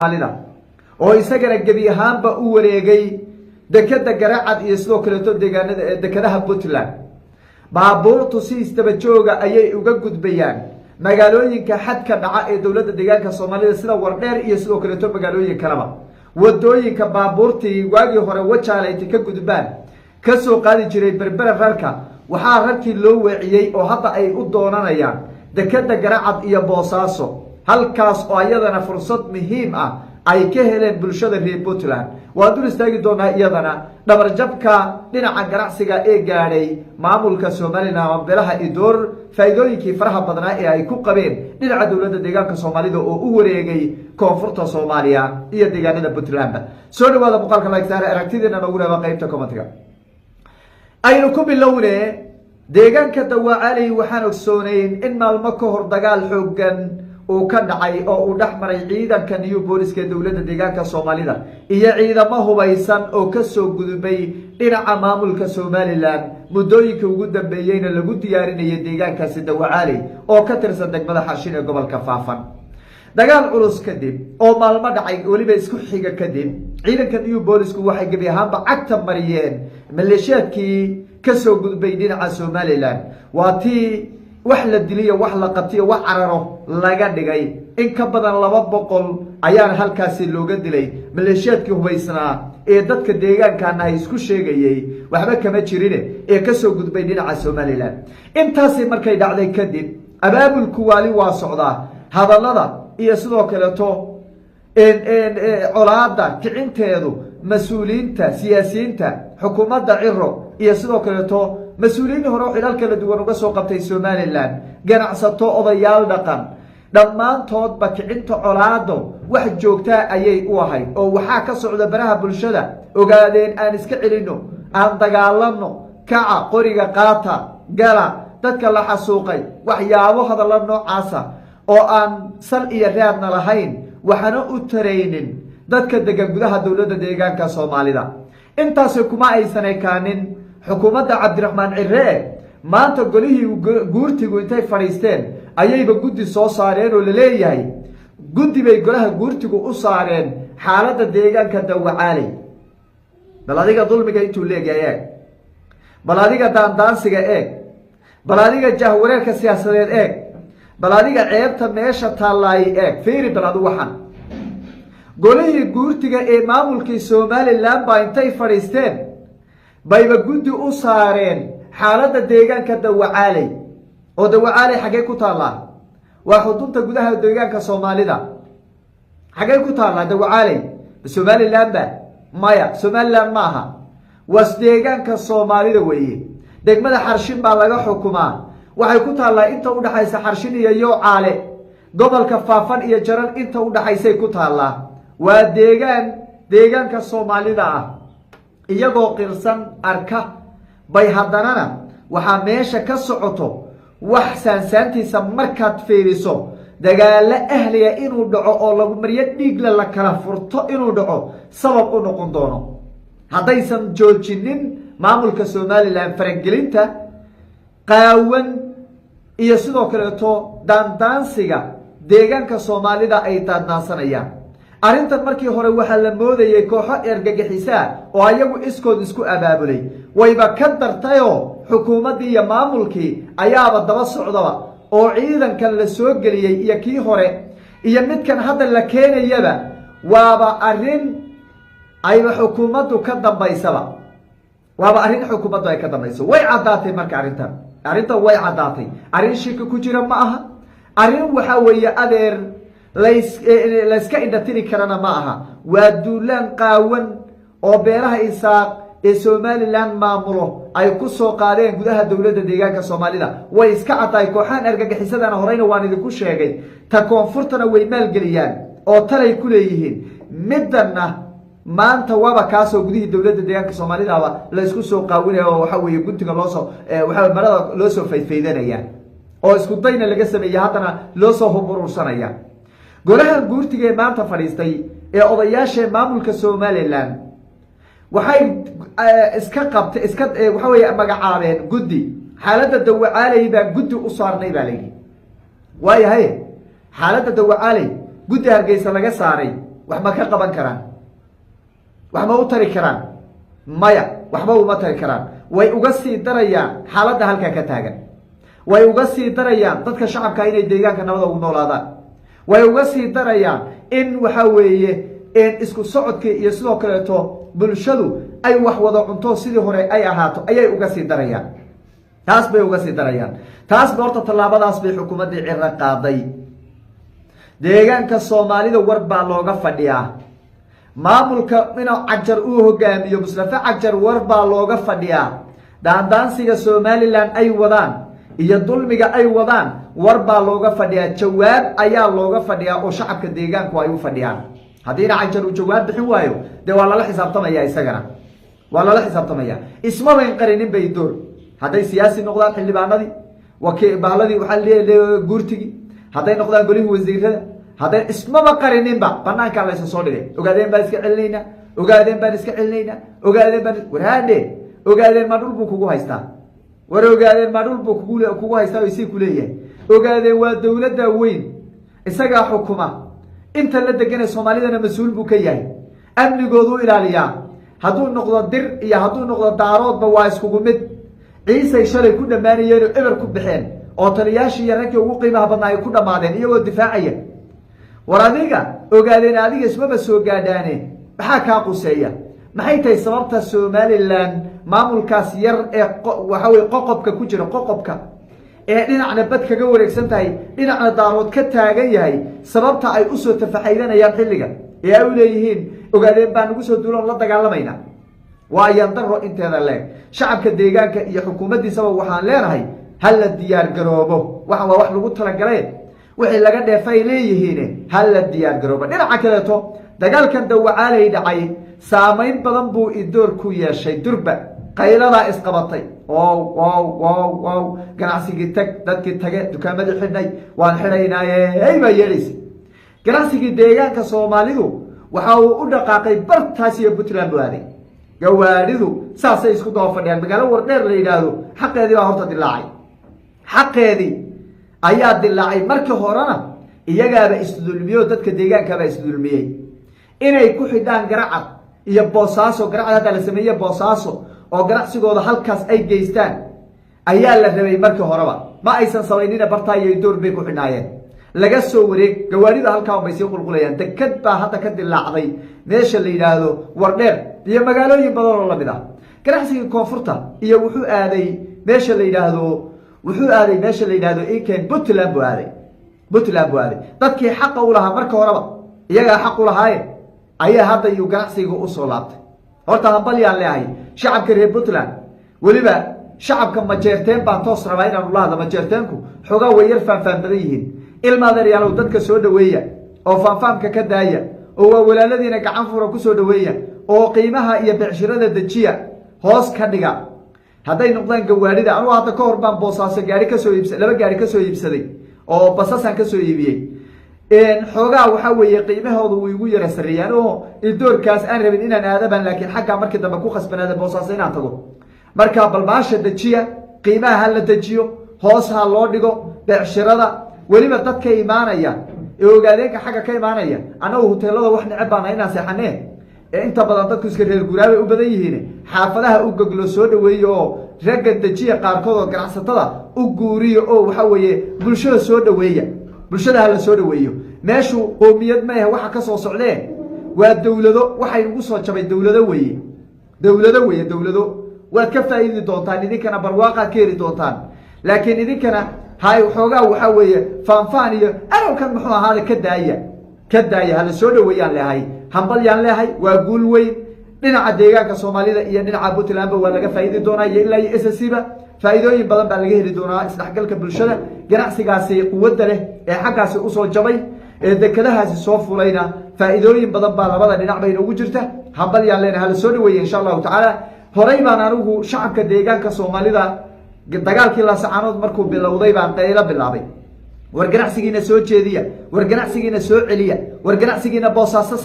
Soomaalida oo isagana gebi ahaanba u wareegay dekeda Garacad iyo sidoo kaleeto deegaanada dekadaha Puntland. Baabuurtu si isdaba jooga ayay uga gudbayaan magaalooyinka xadka dhaca ee dowladda deegaanka Soomaalida, sida Wardheer iyo sidoo kaleeto magaalooyin kaleba. Wadooyinka baabuurtii waagii hore Wajaale intay ka gudbaan kasoo qaadi jiray Berbera rarka, waxaa rarkii loo weeciyey oo hadda ay u doonanayaan dekeda Garacad iyo Boosaaso, halkaas oo iyadana fursad muhiim ah ay ka heleen bulshada reer Puntland. Waan dul istaagi doonaa iyadana dhabarjabka dhinaca ganacsiga ee gaadhay maamulka Somaliland ama beelaha Idoor, faa'iidooyinkii faraha badnaa ee ay ku qabeen dhinaca dowladda deegaanka Soomaalida oo u wareegay koonfurta Soomaaliya iyo deegaanada Puntlandba. Soo dhawaada, muuqaalka like saare, aragtidiina noogu reeba qeybta commentiga. Aynu ku bilowne deegaanka Dawacaley. Waxaan ogsoonayn in maalmo ka hor dagaal xoogan uu ka dhacay oo uu dhex maray ciidanka New Booliska dowladda deegaanka Soomaalida iyo ciidamo hubaysan oo kasoo gudbay dhinaca maamulka Somaliland, muddooyinka ugu dambeeyeyna lagu diyaarinayay deegaankaasi Dawacaaley oo ka tirsan degmada Xarshin ee gobolka Faafan. Dagaal culus kadib oo maalmo dhacay, weliba isku xiga kadib, ciidanka New Boolisku waxay gebi ahaanba cagta mariyeen maleeshiyaadkii kasoo gudbay dhinaca Somaliland. Waa tii wax la diliyo, wax la qabtiyo, wax cararo laga dhigay. In ka badan 200 ayaana halkaasi looga dilay maleeshiyaadkii hubaysnaa ee dadka deegaankaanahay isku sheegayey, waxba kama jirine, ee kasoo gudbay dhinaca Somaliland. Intaasi markay dhacday kadib, abaabulku waali waa socdaa. Hadallada iyo sidoo kaleeto colaada kicinteedu mas-uuliyiinta, siyaasiyiinta, xukuumadda Ciro iyo sidoo kaleeto mas-uuliyiin hore oo xilal kala duwan uga soo qabtay Somaliland, ganacsato, odayaal dhaqan, dhammaantoodba kicinta colaado wax joogtaa ayay u ahayd. Oo waxaa ka socda baraha bulshada: "Ogaadeen aan iska celino, aan dagaalano, kaca, qoriga qaata, gala, dadka la xasuuqay." Waxyaabo hadalla noocaasa oo aan sal iyo raadna lahayn, waxaana u taraynin dadka degan gudaha dowladda deegaanka Soomaalida. Intaasi kuma aysan ekaanin. Xukuumadda Cabdiraxmaan Ciree maanta golihii guurtigu intay fadhiisteen ayayba guddi soo saareen, oo laleeyahay guddi bay golaha guurtigu u saareen xaaladda deegaanka Dawacaaley. Bal adiga dulmiga intuu leegyahay eeg, bal adiga daandaansiga eeg, bal adiga jahwareerka siyaasadeed eeg, bal adiga ceebta meesha taallaay eeg. Fiiri bal adu waxaan, golihii guurtiga ee maamulkii Somaliland baa intay fadhiisteen bayba guddi u saareen xaaladda deegaanka Dawacaaley. Oo Dawacaaley xaggee ku taallaa? Waa xudunta gudaha deegaanka Soomaalida. Xaggee ku taallaa Dawacaaley? Somaliland ba? Maya, Somaliland ma aha, waas deegaanka Soomaalida weeye. Degmada Xarshin baa laga xukumaa. Waxay ku taallaa inta udhaxaysa Xarshin iyo Yoocaale, gobolka Faafan iyo Jarar inta udhaxaysay ku taallaa. Waa deegaan deegaanka Soomaalida ah. Iyagoo qirsan arka bay haddanana waxaa meesha ka socoto wax saansaantiisa markaad fiiriso dagaalo ahliya inuu dhaco oo lagu maryo dhiigle la kala furto inuu dhaco sabab u noqon doono, haddaysan joojinin maamulka Somaliland faragelinta qaawan iyo sidoo kaleeto daandaansiga deegaanka Soomaalida ay daandaansanayaan. Arrintan markii hore waxaa la moodayay kooxo ergagixisaa oo ayagu iskood isku abaabulay. Wayba ka dartayoo xukuumaddii iyo maamulkii ayaaba daba socdaba, oo ciidankan la soo geliyey iyo kii hore iyo midkan hadda la keenayaba waaba arrin ayba xukuumaddu ka dambaysaba, waaba arrin xukuumaddu ay ka dambayso. Way caddaatay marka arrintan, arrintan way caddaatay. Arrin shiki ku jira ma aha, arrin waxaa weeye adeer lays layska indhatiri karana ma aha. Waa duulaan qaawan oo beelaha Isaaq ee Somaliland maamulo ay ku soo qaadeen gudaha dowladda deegaanka Soomaalida. Way iska caddahay. Kooxahan argagixisadana horeyna waan idinku sheegay, ta koonfurtana way maalgeliyaan oo talay ku leeyihiin. Middanna maanta waaba kaasoo gudihii dowladda deegaanka Soomaalidaba la isku soo qaawinaya, oo waxa weeye guntiga loosoo waxa marada loo soo faydfaydanaya, oo isku dayna laga sameeyey, haddana loo soo hub urursanaya. Golahan guurtiga ee maanta fadhiistay ee odayaasha maamulka Somaliland waxay iska qabta iska waxa weeye magacaabeen guddi. Xaaladda Dawacaaley baan guddi u saarnay baa layidhi. Waayahay, xaaladda Dawacaaley guddi Hargeysa laga saaray. Wax ma ka qaban karaan? Wax ma u tari karaan? Maya, waxba uma tari karaan. Way uga sii darayaan xaaladda halkaa ka taagan. Way uga sii darayaan dadka shacabka inay deegaanka nabada ugu noolaadaan. Way uga sii darayaan in waxa weeye isku socodkii iyo sidoo kaleeto bulshadu ay wax wada cunto, sidii hore ay ahaato ayay uga sii darayaan. Taas bay uga sii darayaan. Taas ba horta tallaabadaas bay xukuumaddii Ciro qaaday. Deegaanka Soomaalida war baa looga fadhiyaa. Maamulka inuu Cagjar uu hogaamiyo, Mustafe Cagjar, war baa looga fadhiyaa. Daandaansiga Somaliland ay wadaan iyo dulmiga ay wadaan war baa looga fadhiyaa. Jawaab ayaa looga fadhiyaa oo shacabka deegaanku ay u fadhiyaan. Haddiina Cagjar uu jawaab bixin waayo, dee waa lala xisaabtamaya, isagana waa lala xisaabtamaya. Ismabayn qarinin bay door hadday siyaasi noqdaan, xildhibaanadii, bahladii, waxaa guurtigii, hadday noqdaan golihii wasiirada, hadday ismaba qarininba, banaankaa laysa soo dhigay. "Ogaadeen baan iska celinaynaa, Ogaadeen baan iska celinaynaa, Ogaadeen baan." Warhaadhe, Ogaadeen maa dhul buu kugu haystaa? War Ogaadeen maa dhul buu kugu haystaa? Isii kuleeyahay Ogaadeen waa dawladda weyn, isagaa xukuma inta la deganay. Soomaalidana mas-uul buu ka yahay, amnigooduu ilaaliyaa. Hadduu noqdo Dir iyo hadduu noqdo Daaroodba waa iskugu mid. Ciisay shalay ku dhammaanayeen oo eber ku baxeen oo taliyaashii iyo raggii ugu qiimaha badnaa ay ku dhammaadeen iyagoo difaacaya. War adiga Ogaadeen adiga ismaba soo gaadhaane, maxaa kaa quseeya? Maxay tahay sababta Somaliland maamulkaas yar ee waxa weye qoqobka ku jira, qoqobka ee dhinacna bad kaga wareegsan tahay, dhinacna Daarood ka taagan yahay, sababta ay usoo tafaxaydanayaan xilliga ee ay u leeyihiin "Ogaadeen baa nagu soo duuloon la dagaalamayna"? Waa yandaro inteeda leeg. Shacabka deegaanka iyo xukuumaddiisaba waxaan leenahay, ha la diyaar garoobo. Waxan waa wax lagu talagale, wixii laga dheefay leeyihiin, ha la diyaar garoobo. Dhinaca kaleeto, dagaalkan Dawacaalay dhacay saamayn badan buu Idoor ku yeeshay. Durba qayladaa isqabatay. Wow, wow, wow, wow! Ganacsigii tag, dadkii tage, dukaamadii xidhnay, "Waan xidhaynaaye" hey baa yeedhaysa. Ganacsigii deegaanka Soomaalidu waxa uu u dhaqaaqay bartaas iyo Puntland buu aaday. Gawaadhidu saasay isku daba fadhiyaan. Magaalo Wardheer la yidhaahdo xaqeedii baa horta dilaacay, xaqeedii ayaa dilaacay. Markii horena iyagaaba isdulmiyo, dadka deegaankaabaa isdulmiyey inay ku xidhaan Garacad iyo Boosaaso. Garacad haddaa la sameeye, Boosaaso oo ganacsigooda halkaas ay geystaan ayaa la rabay. Markii horeba ma aysan samaynina, bartaa iyo Idoor bay ku xidhnaayeen. Laga soo wareeg, gawaarida halkaa bay sii qulqulayaan. Dekad baa hadda ka dilaacday meesha la yidhaahdo Wardheer iyo magaalooyin badan oo lamid ah. Ganacsigii koonfurta iyo wuxuu aaday meesha la yidhaahdo, wuxuu aaday meesha la yidhahdo iken, Puntland buu aaday, Puntland buu aaday. Dadkii xaqa u lahaa marka horeba iyagaa xaq u lahaaye ayaa hadda iyuu ganacsiga usoo laabtay. Horta hambalyaan leehay shacabka reer Puntland, weliba shacabka Majeerteen baan toos rabaa inaan ula hadla. Majeerteenku xoogaa way yar faanfaan badan yihiin. Ilmaadeeryaalow, dadka soo dhaweeya oo faanfaamka ka daaya, oo waa walaaladiina, gacan fura kusoo dhaweeya, oo qiimaha iyo becshirada dejiya, hoos ka dhiga. Hadday noqdaan gawaadhida, anugu hadda ka hor baan Boosaaso gaari kasoo iibsa, laba gaari kasoo iibsaday oo basasaan kasoo iibiyey. Xoogaa waxaa weeye qiimahooda wuu igu yara sarreeyaan oo Idoorkaas aan rabin inaan aadaban, laakiin xaggaa markii dambe ku khasbanaada Boosaaso inaan tago. Marka balbaasha dejiya, qiimaha ha la dejiyo, hoos ha loo dhigo becshirada. Weliba dadka imaanaya ee Ogaadeenka xagga ka imaanaya, annagu huteelada wax neceb baana inaan seexanee, ee inta badan dadku iska reer guuraabay u badan yihiin. Xaafadaha u goglo, soo dhaweeyo oo ragga dejiya qaarkood oo ganacsatada u guuriyo, oo waxa weeye bulshada soo dhaweeya, bulshada ha la soo dhaweeyo. Meeshu qoomiyad ma ahe, waxa ka soo socdee waa dowlado. Waxay ugu soo jabay dowlado weeye, dowlado weeye, dowlado. Waad ka faa'iidi doontaan idinkana, barwaaqaad ka heli doontaan, laakiin idinkana hay xoogaa waxaa weeye faanfaan iyo arowkan muxuu ahaada ka daaya, ka daaya. Hala soo dhaweeyaan leehay, hambalyaan leehay. Waa guul weyn. Dhinaca deegaanka Soomaalida iyo dhinaca Puntlandba waa laga faa'iidi doonaa, iyo ilaa iyo SSC ba faa'iidooyin badan baa laga heli doonaa. Isdhexgalka bulshada, ganacsigaasi quwadda leh ee xaggaasi usoo jabay ee dekadahaasi soo fulayna, faa'iidooyin badan baa labada dhinac bay inoogu jirta. Hambalyaan leenahay, hala soo dhaweeye insha Allahu tacaala. Horay baan anigu shacabka deegaanka Soomaalida dagaalkii Laascaanood markuu bilowday baan qaylo bilaabay: war ganacsigiina soo jeediya, war ganacsigiina soo celiya, war ganacsigiina Boosaaso.